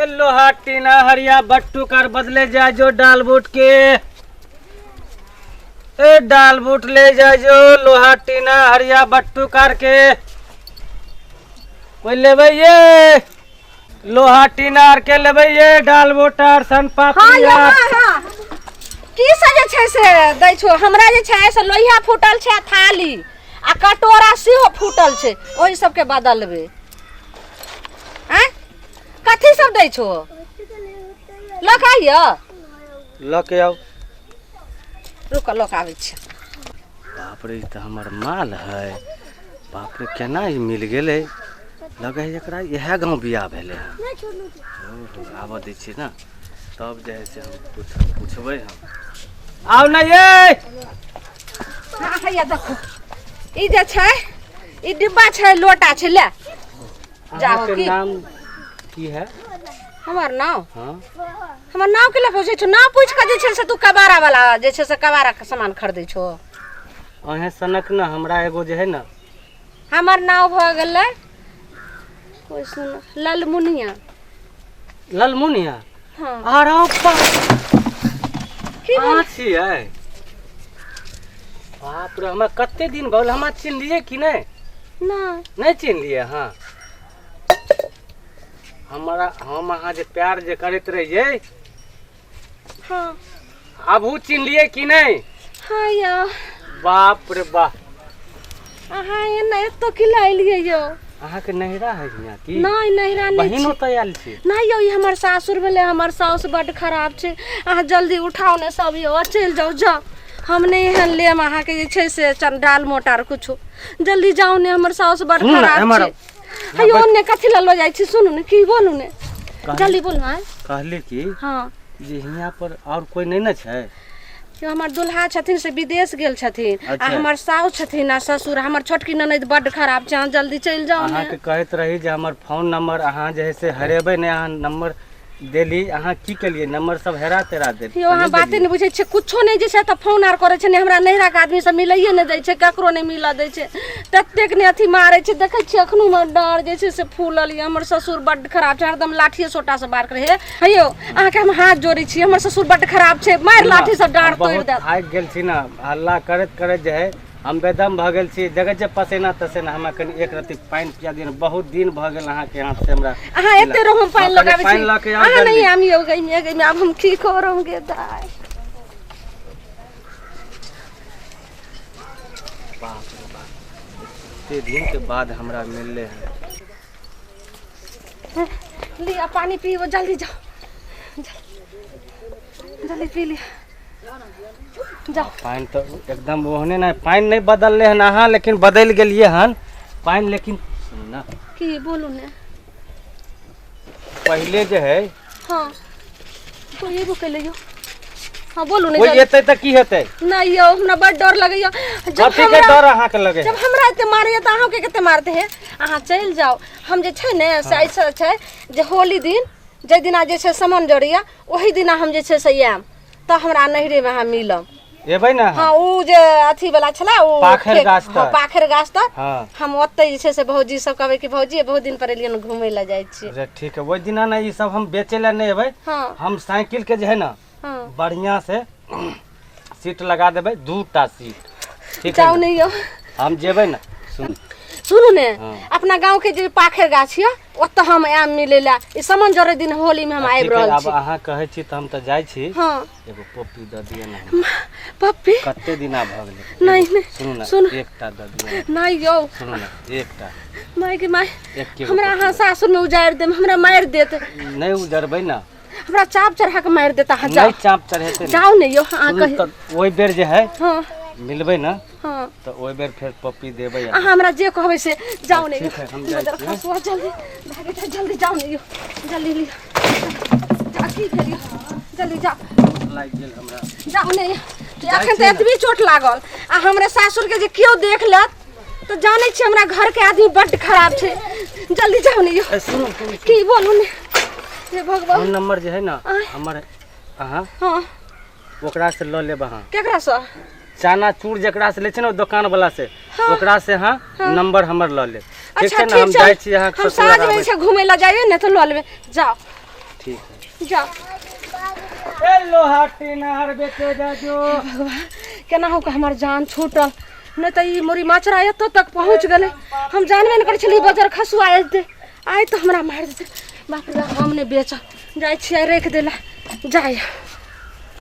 ए लोहा टीना हरिया बट्टू कर बदले जाय जो डाल बूट के। ए डाल बूट ले जाय जो लोहा टीना हरिया बट्टू कर के। कोई लेबै ये लोहा टीना आर के लेबै ये डाल बूट आर सन हाँ पापड़ी यौ आर। हाँ हाँ की सब जे छै से दै छौ हमरा जे छै से लोहिया फूटल छै आ थाली आ कटोरा सेहो फूटल छै ओहि सबके बदलबै आँय कथी सब दै छौ लऽ कऽ आइयो लऽ के आउ। रुक लऽ कऽ आबै छी। बाप रे, ई तऽ हमर माल है। बाप रे, केना ई मिल गेलै? लगै है एकरा इएह गाँव बियाह भेलै हन। आबऽ दै छियै ने तब जे है से हम पुछबै। हम आउ ने ये। हाँ, हैया देखो, ई जे छै ई डिब्बा छै, लोटा छै, ले जाओ। अहाँके की नाम की है? हमर नाम? हाँ। हमर नाम के लए पूछै छौ? नाम पूछि कऽ जे छै से तू कबाड़ा वाला जे छै से कबाड़ा के सामान खरीदै छौ। अहें सनक ने हमरा एगो जे है ने। हमर नाम भऽ गेलै कोइ सुन ललमुनिया। ललमुनिया? हाँ। अरे बा की अहाँ छियै? बाप रे, हमरा कते दिन भऽ गेल, हमरा चिन्हलियै कि नहि? नहि। नहि चिन्हलियै अहाँ हमरा? हम अहाँ जे प्यार जे करैत रहियै। हाँ। आबू, चिन्हलियै कि नहि? हाँ यौ। बाप रे बाप। अहाँ एना एतऽ की लए एलियै यौ? अहाँके नैहरा है हियाँ की? नहि, नैहरा नहि। बहिन छी ओतऽ आयल छी। नहि यौ, ई हमर सासुर भेलै। हमर साउस बड्ड खराब छै। अहाँ जल्दी उठाउ ने सब यौ आ चलि जाउ। जाउ, हम नहि एहन लेब अहाँके जे छै से चंडाल मोटार कुछो। जल्दी जाउ ने, हमर साउस बड्ड सुनू ने, खराब एम्हर छै। आउ। हे यौ, ओन्ने कथी लए लऽ जाइ छी? सुनू ने, की बोलू ने, जल्दी बोलू आँय। कहली कि हाँ जे हियाँ पर और कोई नहीं ने छै? यौ, हमर दुल्हा छथिन से विदेश गेल छथिन आ अच्छा। हमर साउस छथिन आ ससुर। हमर छोटकी ननैद बड्ड खराब छै। अहाँ जल्दी चलि जाउ ने। अहाँके कहैत रही जे हमर फोन नंबर अहाँ जे है से हरेबै नहि। अहाँ नंबर देली, अहाँ की केलियै? नंबर सब हेरा तेरा देली। यौ, अहाँ बाते नहि बुझै छियै कुछो नहि। जे छै तऽ फोन आर करै छै ने, हमरा नैहराके आदमी सब मिलैए नहि दै छै, ककरो नहि मिलऽ दै छै। ततेक ने अथी मारै छै, देखै छियै एखनो हमर डाँर जे छै से फूलल यऽ। हमर ससुर बड्ड खराब छै, हरदम लाठिए सोटासँ बार करै हे। हे यौ, अहाँके हम हाथ जोड़ै छी, हमर ससुर बड्ड खराब छै, मारि लाठी से डाँर तोड़ि बहुत देत। थाकि गेल छी ने, हल्ला करैत करैत जे है हम बेदम भऽ गेल छी। देखै छियै पसेना तसेना। हमरा कनि एक रत्ती पानि पिया दिअ ने, बहुत दिन भऽ गेल अहाँके हाथ से हमरा। अहाँ एते रहू, हम पानि हँ, कनि लगाबै पानि छी। लऽ के आउ अहाँ जल्दी। नहि आम यौ, गइमे गइमे आब हम की करब गे दाइ? बाप रे बाप, एते दिन के बाद हमरा मिलले है। लिअ, पानी पीबो, जल्दी जाओ, जल्दी जल्दी पी लिअ, जाओ। पानि तऽ एकदम ओहने नहि, पानि नहि बदललै हन अहाँ, लेकिन बदलि गेलियै हन पानि। लेकिन सुनू ने। की बोलू ने। पहिले जे है हाँ, कोई एगो कैले यौ। हाँ, बोलू ने। कोई जल्दी। एतै तऽ की हेतै? नहीं यौ, हमरा बड़ डर लगैया जब कथी के हमरा डर अहाँके लगे? जब हमरा एते मारैया तऽ अहाँके कते मारते है? अहाँ चलि जाउ। हम जे छै ने से ऐसा छै जे होली दिन जाहि दिना जे छै सामान जड़ैया, ओहि दिना हम जे छै से आयब तऽ हमरा नैहरेमे अहाँ मिलब। एबै ने अहाँ? हाँ, उ जे अथी वाला छला उ पाखरि गाछ तर। हाँ, पाखरि गाछ तर। हाँ। हम ओतै जे छै से भौजी सब कहबै कि भौजी, बहुत दिन पर एलियन, घूमै लए जाइ छी। अच्छा ठीक है, ओहि दिना ने ई सब हम बेचै लए नहि एबै। हाँ। हम साइकिल के जे है ने हाँ बढ़िया से सीट लगा देबै, दूटा सीट, ठीक है जाउ ने? नहि यौ। हम जेबै ने, सुन। सुनू ने। हाँ। अपना गाँव के जे पाखरि गाछ यऽ, ओतऽ हम आयब मिलै लए। ई सामान जरै दिन होली में हम आबि ठीक है रहल आब छी। अहाँ कहै छी तऽ हम तऽ जाइ छी। हाँ। एगो पप्पी दऽ दिअ ने हमरा। पप्पी? कते दिना भऽ गेलै। नहि नहि। सुनू ने। सुन। एकटा दऽ दिअ। नहि यौ। सुनू ने, एकटा। माय के माय। एके गो हमरा पप्पी अहाँ दऽ। सासुर में उजाड़ि देम, हमरा मारि देत। नहि उजरबै ने। हमरा चाप चढ़ा के मारि देत। अहाँ जाउ। नहि चाप चढ़ेतै ने। जाउ ने यौ, अहाँ सुनू कहि तऽ ओहि बेर जे है हाँ मिलबै ने हाँ तऽ ओहि बेर फेर पप्पी देबै। अहाँ हमरा जे कहबै से। जाउ ने यौ। ठीक है, हम जाइ छी। खसुआ, जल्दी भागि जाउ, जल्दी जाउ ने यौ, जल्दी लिअ। जा, की भेल यौ? जल्दी जाउ। लागि गेल हमरा। जाउ ने यौ। एखन तऽ एतबी चोट लागल आ हमरा सासुरके जे केओ देख लेत तऽ जानै छियै, हमरा घरके आदमी बड्ड खराब छै। जल्दी जाउ ने यौ। ए, सुनू सुनू। की बोलू ने, हे भगवान। फोन नंबर जे है ने आँय। हमर अहाँ हाँ ओकरा से लऽ लेब अहाँ। केकरासँ? चनाचूर जकरा से लै छै ने, ओ दोकान वाला से। ओकरा से अहाँ नंबर हमर लऽ लेब, ठीक अच्छा छै ने? हम ठीक छै। जाइ छी अहाँके हम ससुराल साँझमे आबै जे छै घुमै लए जाइए ने तऽ लऽ लेबै। जाउ। ठीक है। जाओ। ए लोहा टीनार बेचे जा जो। भगवान केना हो के हमर जान छूटल, नहि तऽ ई मोरी माचरा एतऽ तक पहुँच गेलै। हम जानबे नहि करै छलियै बजर खसुआ एतै, आइ तऽ हमरा मारि देतै। बाप रे, हम नहि बेचब, जाइ छियै राखि दै लए। जाइ।